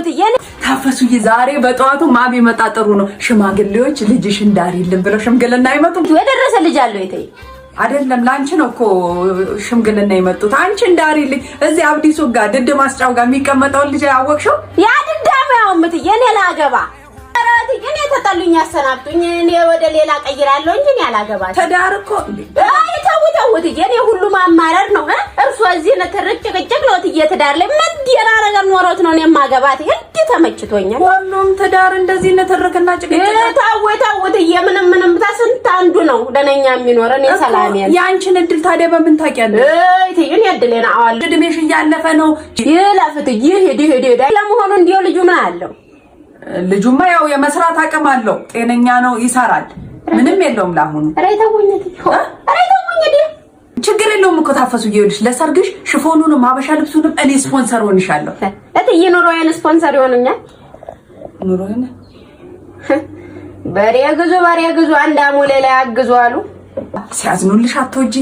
እትዬ። ታፈሱዬ ዛሬ በጠዋቱ ማ ቢመጣ ጥሩ ነው? ሽማግሌዎች ልጅሽ እንዳሪልን ብለው ሽምግልና አይመጡም? የደረሰ ልጅ አለው እትዬ። አይደለም፣ ለአንቺ ነው እኮ ሽምግልና የመጡት። አንቺ እንዳሪልኝ እዚህ አብዲሱ ጋር ድድ ማስጫው ጋር የሚቀመጠውን ልጅ አወቅሽው? ያ ድዳም ያው እትዬ፣ እኔ ላገባ፣ ኧረ እትዬ፣ እኔ ተጠሉኝ ያሰናብቱኝ። እኔ ወደ ሌላ ቀይራለሁ እንጂ እኔ አላገባትም። ትዳር እኮ አይ ተው ተው እትዬ፣ እኔ ሁሉ ማማረር ነው። እርሶ እዚህ ንትርክ ጭቅጭቅ ነው እትዬ። ትዳር ላይ ምን ደህና ነገር ኖሮት ነው እኔ የማገባት? እንዲህ ተመችቶኛል። ሁሉም ትዳር እንደዚህ ንትርክና ጭቅጭቅ። ተው ተው እትዬ፣ ምንም ምንም ተስንት አንዱ ነው ደነኛ የሚኖር። እኔ ሰላም ያለ የአንቺን እድል ታዲያ በምን ታውቂያለሽ? እትዬ፣ እኔ እድሌን አዋለሁ። እድሜሽ እያለፈ ነው። ይለፍ እትዬ፣ ሂድ ሂድ ሂድ። ለመሆኑ እንዲያው ልጁ ምን አለው? ልጁማ ያው የመስራት አቅም አለው፣ ጤነኛ ነው፣ ይሰራል። ምንም የለውም ለአሁኑ። ኧረ ተውኝ እትዬ፣ ኧረ ተውኝ እትዬ። ችግር የለውም እኮ ታፈሱ። ይኸውልሽ ለሰርግሽ ሽፎኑንም ሀበሻ ልብሱንም እኔ ስፖንሰር ሆንሻለሁ። እትዬ፣ ኑሮዬን ስፖንሰር ይሆኑኛል? ኑሮዬን በሬ ግዙ በሬ ግዙ አንድ አሞሌ ላይ አግዙ አሉ። ሲያዝኑልሽ አትወጂ።